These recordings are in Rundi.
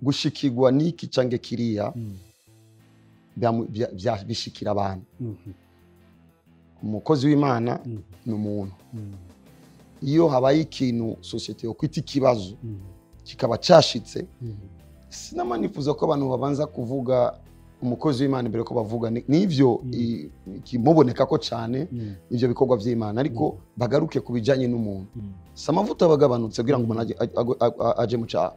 Gushikirwa n'iki cange kiriya bishikira abantu. Umukozi w'Imana ni umuntu. Iyo habaye ikintu societe yo kwita ikibazo kikaba cashitse, sinama nifuza ko abantu babanza kuvuga umukozi w'Imana imbere ko bavuga nivyo kimuboneka ko cyane ivyo bikorwa vy'Imana, ariko bagaruke kubijanye n'umuntu. Samavuta bagabanutse kugira ngo umuntu aje mu cyaha.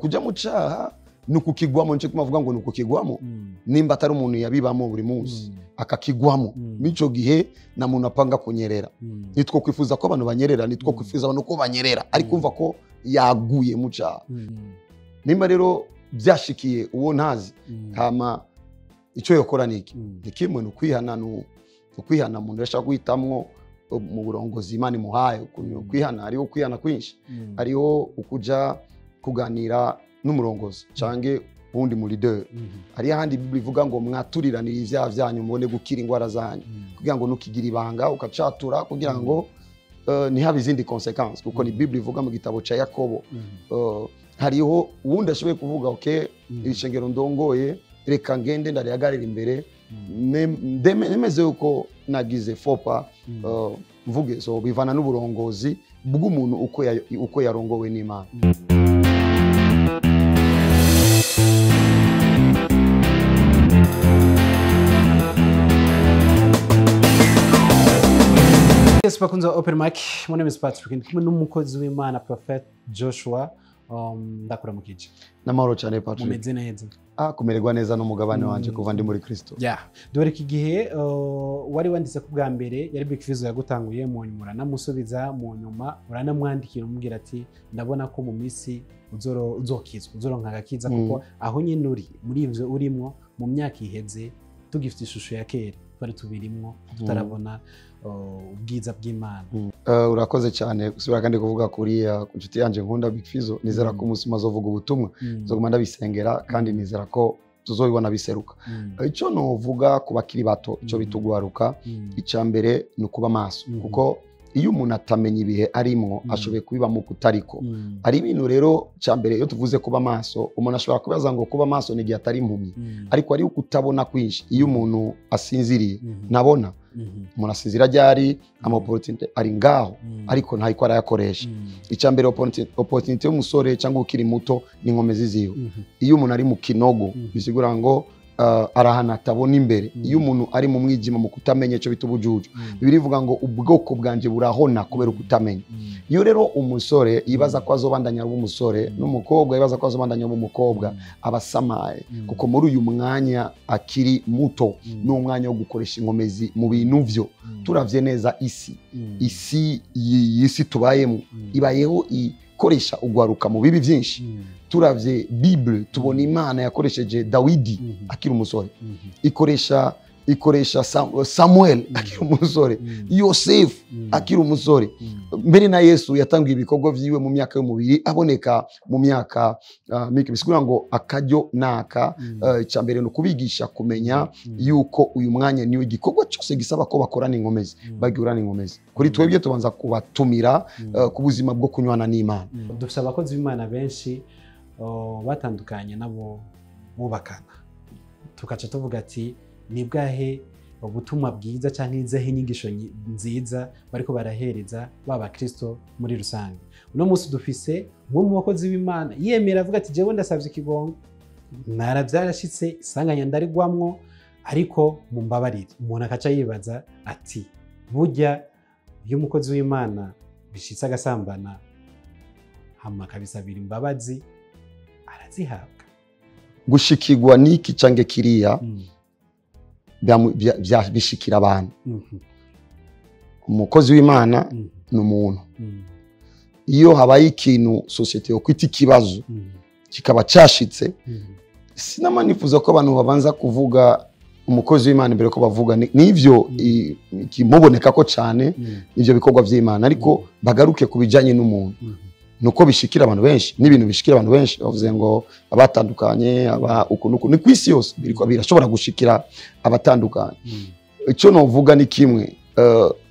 Kuja mu cyaha nukukigwamo, nce kumavuga ngo nukukigwamo nimba atari umuntu yabibamo buri munsi akakigwamo. Mico gihe na muntu apanga kunyerera. Nitwo kwifuza ko abantu banyerera, nitwo kwifuza abantu ko banyerera, ariko umva ko yaguye mu cyaha. Nimba rero byashikiye uwo ntazi kama icyo yokora niki nikimwe nukwihana, nukwihana umuntu yashaka guhitamwo mu burongozi Imana imuhaye. Kwihana hariho kwihana kwinshi, hariho ukuja kuganira n'umurongozi cange wundi mu leader. Hari ahandi Bible ivuga ngo mwaturiranira ivyaha vyanyu mubone gukira ingwara zanyu, kugira ngo nukigira ibanga ukacatura kugira ngo ntihabe izindi consequences, kuko ni Bible ivuga mu gitabo ca Yakobo. Hariho uwundi ashoboye kuvuga okay, ishengero ndongoye reka ngende ndarihagarira imbere nemeze uko nagize fopa mvuge. So bivana n'uburongozi bw'umuntu uko yarongowe n'Imana. Yes, bakunze Open Mic, my name is Patrick, ndi kumwe n'umukozi w'Imana Prophet Joshua. Ndakuramukije. Namahoro cyane Patrick. Mumeze neza? Kumererwa neza n'umugabane wanje kuva ndi muri Kristo. Yeah. Dore iki gihe wari wanditse ku bwa mbere yari Big Fizzo yagutanguye, mu nyuma uranamusubiza, mu nyuma uranamwandikira umubwira ati ndabona ko mu minsi uzokizwa, uzoronka agakiza, kuko aho nyine uri muri ivyo urimwo mu myaka iheze tugifite ishusho ya kera twari tubirimwo tutarabona ubwiza bw'Imana. Urakoze cyane gusubira kandi kuvuga kuri inshuti yanje nkunda Big Fizzo. Nizera ko umunsi mazovuga ubutumwa nzoguma ndabisengera, kandi nizera ko tuzobibona biseruka. Ico novuga ku bakiri bato, ico bitugwaruka, ica mbere ni ukuba maso, kuko iyo umuntu atamenya ibihe arimwo ashoboye kubiba mu kutariko. Ari ibintu rero ca mbere iyo tuvuze kuba maso, umuntu ashobora kubaza ngo kuba maso ni igihe atari impumyi, ariko ari ukutabona kwinshi. Iyo umuntu asinziriye ntabona. Umuntu asinzira ryari, ama opportunity ari ngaho ariko ntayiko arayakoresha. Ica mbere opportunity y'umusore cyangwa ukiri muto ni inkomezi ziwe. Iyo umuntu ari mu kinogo bisigura ngo arahana atabona imbere. Iyo umuntu ari mu mwijima mu kutamenya ico bita ubujuju, Bibiliya ivuga ngo ubwoko bwanje burahona kubera ukutamenya. Iyo rero umusore yibaza ko azobandanya ari umusore, n'umukobwa yibaza ko azobandanya ari umukobwa, abasamaye, kuko muri uyu mwanya akiri muto n'umwanya wo gukoresha inkomezi mu bintu vyo. Turavye neza isi, isi y'isi tubayemo ibayeho ikoresha ugwaruka mu bibi byinshi. Turavye Bible tubona Imana yakoresheje Dawidi akiri umusore, ikoresha Samuel akiri umusore, Yosefu akiri umusore, mbere na Yesu yatangiye ibikorwa vyiwe mu myaka y'umubiri aboneka mu myaka mike. Bisigura ngo akaryo naka. Ica mbere ni ukubigisha kumenya yuko uyu mwanya niwe igikorwa cyose gisaba ko bakorana inkomezi, bagurana inkomezi. Kuri twebwe tubanza kubatumira ku buzima bwo kunywana n'Imana. Dufite abakozi b'Imana benshi batandukanye nabo bubakana, tukaca tuvuga ati ni bwahe ubutumwa bwiza canke izehe inyigisho nziza bariko barahereza baba Kristo muri rusange. Uno munsi dufise umwe mu bakozi b'Imana yemera avuga ati jewe ndasavye ikigongo, naravyarashitse isanganya ndarigwamwo, ariko mumbabarire. Umuntu akaca yibaza ati burya iyo umukozi w'Imana bishitse agasambana hama akabisabira imbabazi arazihabwa? Gushikirwa n'iki cange kiriya bishikira abantu. Umukozi w'Imana ni umuntu. Iyo habaye ikintu societe yo kwita ikibazo kikaba cashitse, sinama nifuza ko abantu babanza kuvuga umukozi w'Imana imbere ko bavuga nivyo kimuboneka ko cyane ivyo bikorwa vy'Imana, ariko bagaruke kubijanye n'umuntu. Nuko bishikira abantu benshi, n'ibintu bishikira abantu benshi bavuze ngo abatandukanye aba uku ni kwisi yose birashobora gushikira abatandukanye. Ico novuga ni kimwe,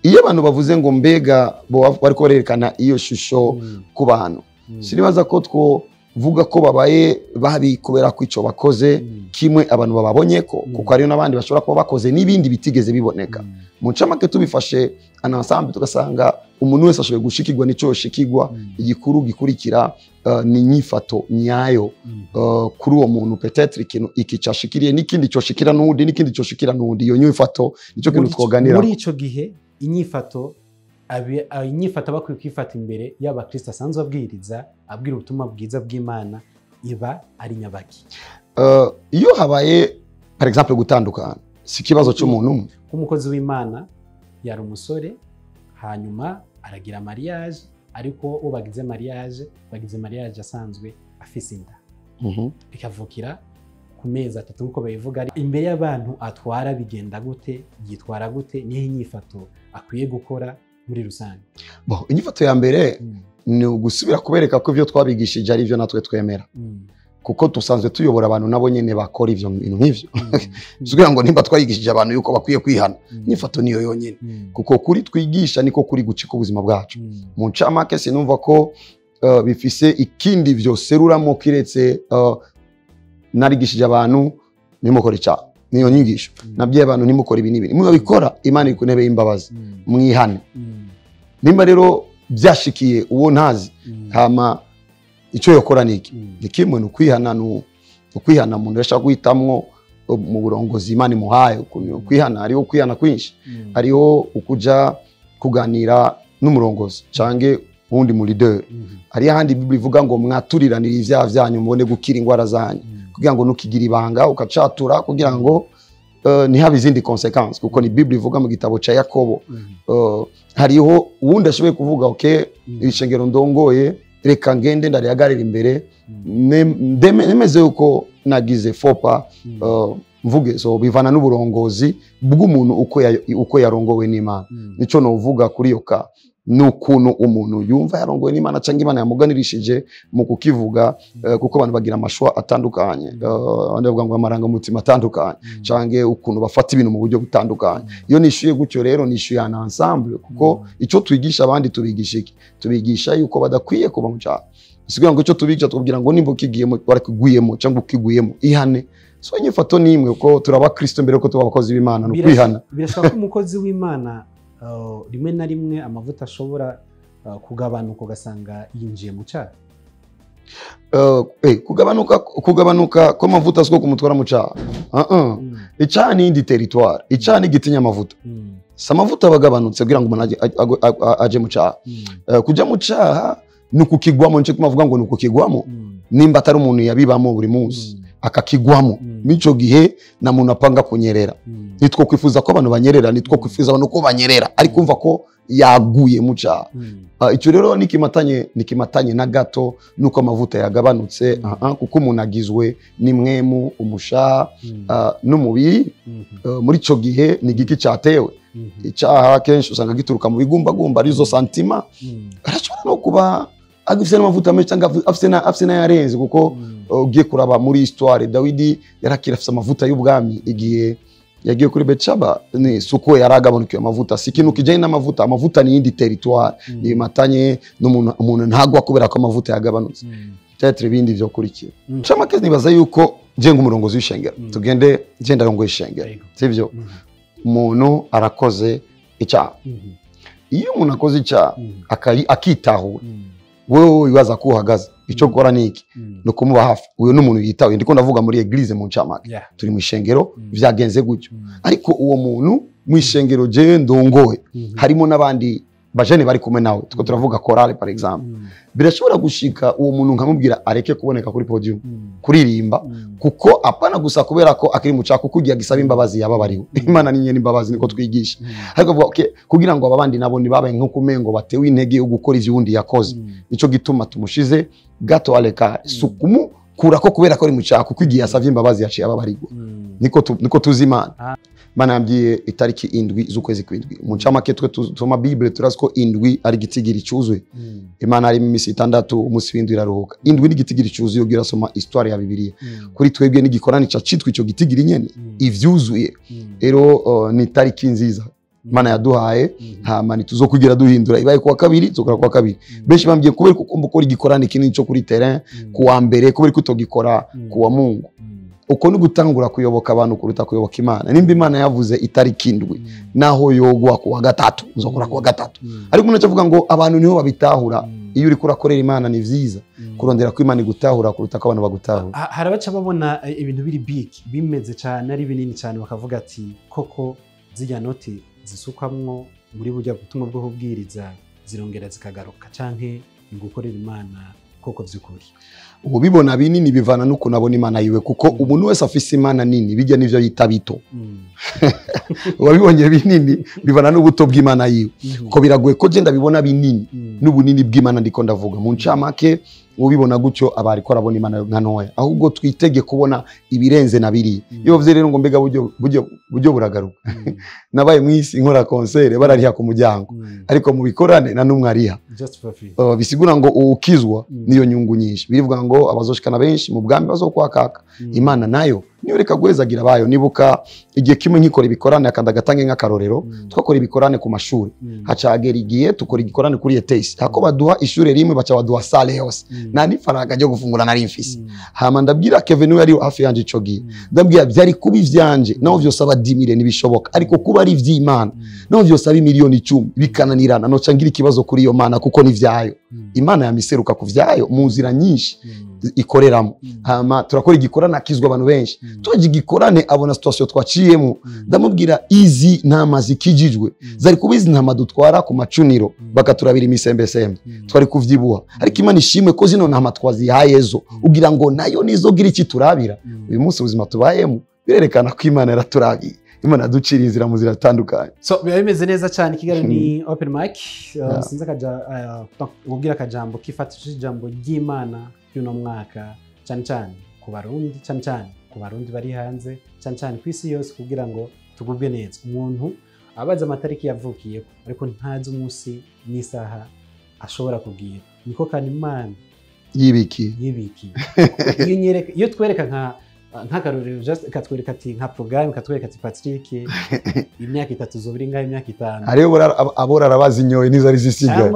iyo abantu bavuze ngo mbega bariko barerekana iyo shusho ku bantu, sinibaza ko two Sinovuga ko babaye babi kubera ko ico bakoze kimwe abantu bababonye ko, kuko hariyo n'abandi bashobora kuba bakoze n'ibindi bitigeze biboneka. Mu ncamake, tubifashe en ensemble, tugasanga umuntu wese ashoboye gushikirwa n'ico yoshikirwa. Igikuru gikurikira ni inyifato nyayo kuri uwo muntu. Peut-être ikintu iki cashikiriye n'ikindi coshikira n'uwundi, n'ikindi coshikira n'uwundi. Iyo nyifato nico kintu twoganira. Muri ico gihe inyifato inyifato bakwiye kwifata imbere y'abakristo asanzwe abwiriza, abwira ubutumwa bwiza bw'Imana, iba ari nyabaki? Iyo habaye par exemple gutandukana, si ikibazo c'umuntu umwe. Nk'umukozi w'Imana yari umusore, hanyuma aragira mariage, ariko uwo bagize mariage asanzwe afise inda, ikavukira ku mezi 3 nk'uko babivuga. Imbere y'abantu atwara bigenda gute? Yitwara gute? Niho inyifato akwiye gukora muri rusange? Bon, inyifato ya mbere ni ugusubira kubereka ko ivyo twabigishije ari byo natwe twemera, kuko dusanzwe tuyobora abantu nabo nyene bakora ivyo bintu nk'ivyo. Kugira ngo nimba twayigishije abantu yuko bakwiye kwihana, inyifato niyo yonyene, kuko kuri twigisha niko kuri gucika ubuzima bwacu. Mu ncamake, sinumva ko bifise ikindi vyoseruramo kiretse narigishije abantu nimukora icyaha, niyo nyigisho. Nabwiye abantu nimukora ibi n'ibi, nimubikora Imana iri ku ntebe y'imbabazi, mwihane. Nimba rero byashikiye uwo ntazi, hama icyo yokora ni iki? Ni kimwe, ni ukwihana. Ni ukwihana. Umuntu yashaka guhitamwo mu burongozi Imana imuhaye ukuntu kwihana. Hariho kwihana kwinshi, hariho ukuja kuganira n'umurongozi cange uwundi mu leader, hariho ahandi Bible ivuga ngo mwaturiranire ivyaha vyanyu mubone gukira ingwara zanyu, kugira ngo ntukigira ibanga ukacatura, kugira ngo ntihabe izindi conséquences, kuko ni Bible ivuga mu gitabo ca Yakobo. Hariho uwundi ashoboye kuvuga: "Okay, ishengero ndongoye, reka ngende ndarihagarara imbere, nemeze yuko nagize fopa, mvuge." So bivana n'uburongozi bw'umuntu, uko yarongowe n'Imana. Nico novuga kuri iyo ka ni ukuntu umuntu yumva yarongowe n'Imana cyangwa Imana yamuganirishije mu kukivuga, kuko abantu bagira ama choix atandukanye, abandi bavuga ngo amarangamutima atandukanye, canke ukuntu bafata ibintu mu buryo butandukanye. Iyo nishyuye gutyo rero, nishyuye en ensemble, kuko icyo twigisha abandi, tubigisha iki? Tubigisha yuko badakwiye kuba mu cyaha. Bisigaye ngo icyo tubigisha, tubabwira ngo nimba ukigiyemo, warakiguyemo cyangwa ukiguyemo, ihane. So inyifato ni imwe, kuko turaba Kristo mbere yuko tuba abakozi b'Imana, ni ukwihana. Birashoboka ko umukozi w'Imana rimwe na rimwe amavuta ashobora kugabanuka, ugasanga yinjiye mu cyaha? Kugabanuka kw'amavuta siko kumutwara mu cyaha. Icyaha ni indi territoire. Icyaha ni igitinya amavuta. Si amavuta aba agabanutse kugira ngo umuntu aje mu cyaha. Kujya mu cyaha ni ukukigwamo. Nicyo tumavuga ngo ni ukukigwamo. Nimba atari umuntu yabibamo buri munsi, akakigwamo, n'ico gihe na muntu apanga kunyerera. Nitwo kwifuza ko abantu banyerera, nitwo kwifuza abantu ko banyerera, ariko umva ko yaguye mu cyaha. Icyo rero nikimatanye na gato nuko amavuta yagabanutse, kuko umuntu agizwe n'imwemu, umushaha, n'umubiri. Muri ico gihe ni igiki cyatewe icyaha? Kenshi usanga gituruka mu bigumbagumba, arizo sentiments. Arashobora no kuba agifite n'amavuta menshi cyangwa afise n'ayarenze, kuko ugiye kuraba muri histoire, Dawidi yarakira afise amavuta y'ubwami igihe yagiye kuri Betshaba. Ni suko yaragabanukiwe amavuta. Si ikintu kijanye n'amavuta. Amavuta ni yindi territoire, nibimatanye n'umuntu. Umuntu ntagwa kubera ko amavuta yagabanutse. Peut-être ibindi vyokurikira. Camake, nibaza yuko nje nk'umurongozi w'ishengero, tugende nje ndarongoye ishengero, sivyo? Umuntu arakoze icyaha. Iyo umuntu akoze icyaha, akitahura, wewe wibaza ko uhagaze, icyo gukora ni iki? Ni ukumuba hafi. Uyu ni umuntu yitawe. Ndiko ndavuga muri église mu ncamake. Turi mu ishengero, vyagenze gutyo, ariko uwo muntu mu ishengero jewe ndongoye, harimo n'abandi bajene bari kumwe nawe, tuko turavuga chorale par exemple. Birashobora gushika uwo muntu nkamubwira areke kuboneka kuri podium kuririmba, kuko apana gusa kubera ko akiri mu cyaha, kuko ugiye agisaba imbabazi yababariwe. Imana ni nyene imbabazi, niko twigisha. Ariko avuga okay, kugira ngo aba bandi nabo ntibabe nko kumengo batewe intege yo gukora ivyo uwundi yakoze, nico gituma tumushize gato à l'écart. Si ukumukurako kubera ko ari mu cyaha, kuko igihe yasavye imbabazi yaciye ababarirwa. Niko tuzi Imana. Imana yambwiye itariki 7 z'ukwezi kw'indwi. Mu ncamake, twe tusoma Bible, turazi ko 7 ari igitigiri cyuzuye. Imana harimo iminsi 6, umunsi w'indwi iraruhuka. 7 ni igitigiri cyuzuye. Ugira urasoma histoire ya Bibiliya, kuri twebwe n'igikorani ca citwa ico gitigiri nyene, ivyuzuye. Rero ni itariki nziza. Imana yaduhaye, hama ntituzokugira duhindura. Ibaye kuwa kabiri, tuzokora kuwa kabiri. Benshi bambwiye kubera ko ugomba gukora igikorane kinini cyo kuri terrain kuwa mbere, kubera ko utogikora kuwa Mungu. Uko ni gutangura kuyoboka abantu kuruta kuyoboka Imana. Nimba Imana yavuze itariki 7, naho yogwa kuwa gatatu, uzokora kuwa gatatu. Ariko umuntu avuga ngo abantu niho babitahura. Iyo uriko urakorera Imana ni vyiza kurondera ko Imana igutahura kuruta ko abantu bagutahura. Hari abaca babona ibintu biri big, bimeze cyane, ari binini cyane, bakavuga ati koko zirya noti zisukwamwo muri burya butumwa bwo kubwiriza zirongera zikagaruka, canke ni gukorera Imana koko vy'ukuri. Ubibona binini bivana n'ukuntu abona Imana yiwe, kuko umuntu wese afise Imana nini bijya nivyo yita bito. Wabibonye binini bivana n'ubuto bw'Imana yiwe. Ko biragoye ko je ndabibona binini n'ubunini bw'Imana ndiko ndavuga. Mu ncamake ubibona gutyo aba ariko arabona Imana nka ntoya, ahubwo twitege kubona ibirenze na biriya. Iyo bavuze rero ngo mbega buryo buragaruka. Nabaye mw'isi nkora concert barariha ku muryango, ariko mu bikorane na numwe ariha. Just for free. Bisigura ngo ukizwa niyo nyungu nyinshi. Birivuga ngo abazoshikana benshi mu bwami bazokwakaka. Imana nayo niyo reka guhezagira abayo. Nibuka igihe kimwe nkikora ibikorane, akanda gatange nk'akarorero, twakora ibikorane ku mashuri. Hacagera igihe tukora igikorane kuri ETS, hako baduha ishure rimwe baca baduha sale yose. Nta n'ifaranga ryo gufungura nari mfise. Hama ndabwira Kevin we yari hafi yanje ico gihe, ndabwira byari kuba ivyanje naho vyose aba 10,000 ntibishoboka, ariko kuba ari ivy'Imana naho vyose aba 10,000,000 bikananirana, noca ngira ikibazo kuri iyo Mana kuko ni vyayo. Imana yamiseruka ku vyayo mu nzira nyinshi ikoreramo. Hama turakora igikorane akizwa abantu benshi. Twaje igikorane abona situation twaciyemo, ndamubwira izi ntama zikijijwe zari kuba izi ntama dutwara ku macuniro bakaturabira imisembesembe, twari kuvyibuha. Ariko Imana ishimwe ko zino ntama twazihaye zo, ugira ngo nayo nizogira iki turabira. Uyu munsi ubuzima tubayemo birerekana ko Imana yaraturabiye, Imana yaduciriye inzira mu nzira zitandukanye. So biba bimeze neza cyane. Ikiganiro ni open mic. Sinzi akaja ubwira akajambo kifatishije ijambo ry'Imana y'uno mwaka, cyane cyane ku Barundi, cyane cyane ku Barundi bari hanze, cyane cyane ku isi yose, kugira ngo tugubwe neza. Umuntu abaza amatariki yavukiyeko ariko ntazi umunsi n'isaha ashobora kubwira. Niko kandi Imana yibiki yibiki. Iyo twereka nka nk'akarorero, just katwereka ati nka programme, katwereka ati Patrick imyaka 3 uzobiri ngaho, imyaka 5. Hariho abora arabazi nyoye nizo ari zisigaye.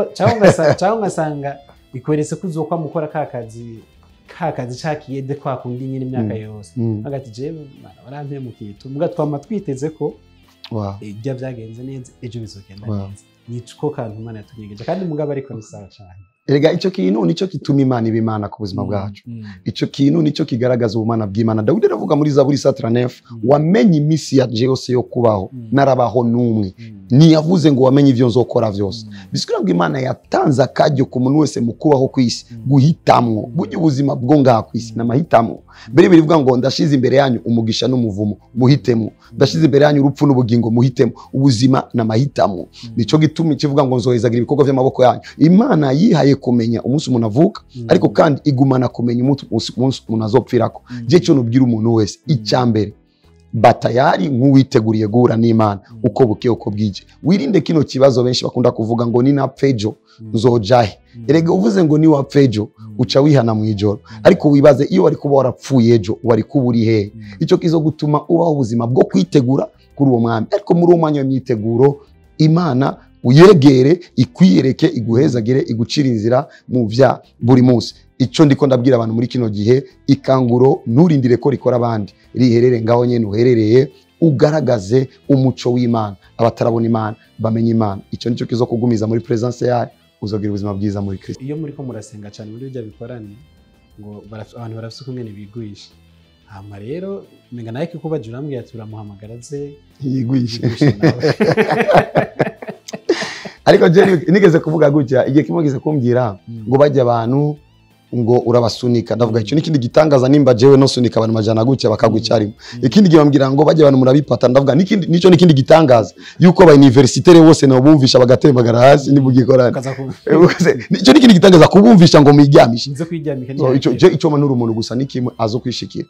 Cyangwa ngasanga ikweretse ko uzokwa mukora ka kazi cakiyede kwa kundi nyine imyaka yose. Hagati jewe barampemukiye tumuga twama twiteze ko ibyo byagenze neza ejo bizogenda neza. Nico kantu Imana yatunyegeje kandi mugabo ariko ni sawa cyane. Erega ico kintu nico gituma Imana iba Imana ku buzima bwacu. Ico kintu nico kigaragaza ubumana bw'Imana. Dawidi aravuga muri Zaburi 139, wamenye imisi yanje yose yo kubaho, narabaho numwe. Ntiyavuze ngo wamenye ivyo nzokora vyose. Bisigura ngo Imana yatanze akaryo ku muntu wese mu kubaho kw'isi, guhitamwo. Burya ubuzima bwo ngaha kw'isi n'amahitamo. Mbere birivuga ngo ndashize imbere yanyu umugisha n'umuvumo, muhitemo. Ndashize imbere yanyu urupfu n'ubugingo, muhitemo. Ubuzima n'amahitamo. Nico gituma kivuga ngo nzohezagira ibikorwa vy'amaboko yanyu. Imana yihaye kumenya umunsi umuntu avuka, ariko kandi igumana kumenya umunsi umuntu azopfirako. Je cyo nubwira umuntu wese, icyambere batayari nk'uwiteguriye guhura n'Imana uko buke uko bwije. Wirinde kino kibazo benshi bakunda kuvuga ngo ni napfejo nzojahe. Erega uvuze ngo ni wapfejo uca wihana mu ijoro, ariko wibaze iyo wari kuba warapfuye ejo wari kuba uri hehe. Icyo kizo gutuma ubaho ubuzima bwo kwitegura kuri uwo mwami. Ariko muri uwo mwanya w'imyiteguro Imana uyegere, ikwiyereke, iguhezagire, igucira inzira mu vya buri munsi. Ico ndiko ndabwira abantu muri kino gihe, ikanguro nturindire ko rikora abandi, riherere ngaho nyene uherereye, ugaragaze umuco w'Imana, abatarabona Imana bamenye Imana. Ico nico kizo kugumiza muri presence yayo, uzogira ubuzima bwiza muri Kristo. Iyo muri ko murasenga cyane muri bijya bikorane ngo abantu barafise ukungene bigwisha. Hama rero menga naye kikubaje urambwira ati uramuhamagara ze yigwishe. Ariko je nigeze kuvuga gutya, igihe kimwe gize kumbwira ngo bajya abantu ngo urabasunika, ndavuga icyo nikindi gitangaza nimba jewe no sunika abantu majana gutya bakagwicarimo. Ikindi gihe bambwira ngo bajya abantu murabipata, ndavuga nikindi nico nikindi gitangaza yuko aba universitaire bose nabo bumvisha bagatembagara hasi nibugikorana. Nico nikindi gitangaza kubumvisha ngo mwiryamishe. Nze kwiryamika ni ico je ico manura umuntu gusa nikimwe azo kwishikira.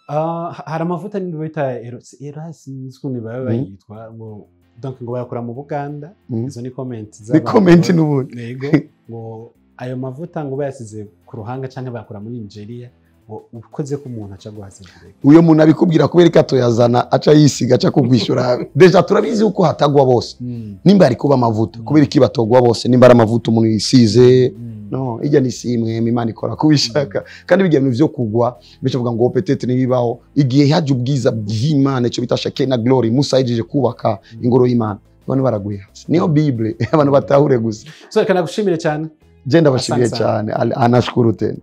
Hari amavuta nimba bita Eros nzikuni baba bayitwa ngo donc ngo bayakora mu Buganda. Izo ni comment z'abantu. Ni comment n'ubundi. Yego ngo ayo mavuta ngo bayasize ku ruhanga canke bayakora muri Nigeria Ngo ukoze ko umuntu aca guhasa direct. Uyo muntu abikubwira kubera ko atoyazana, aca yisiga, aca kugwishyura. Déjà turabizi yuko hatagwa bose. Nimba ari kuba amavuta, kubera iki batogwa bose? Nimba ari amavuta umuntu yisize, no ijya ni simwe Imana ikora kubishaka. Kandi bijya bintu vyo kugwa bicavuga ngo peut-être ntibibaho. Igihe haje ubwiza bw'Imana, icyo bita Shekinah glory, Musa yahejeje kubaka ingoro y'Imana, abantu baraguye hasi. Niyo Bible, abantu batahure gusa. So reka nagushimire cyane. Je ndabashimiye Asante sana. cyane. Anashukuru tena.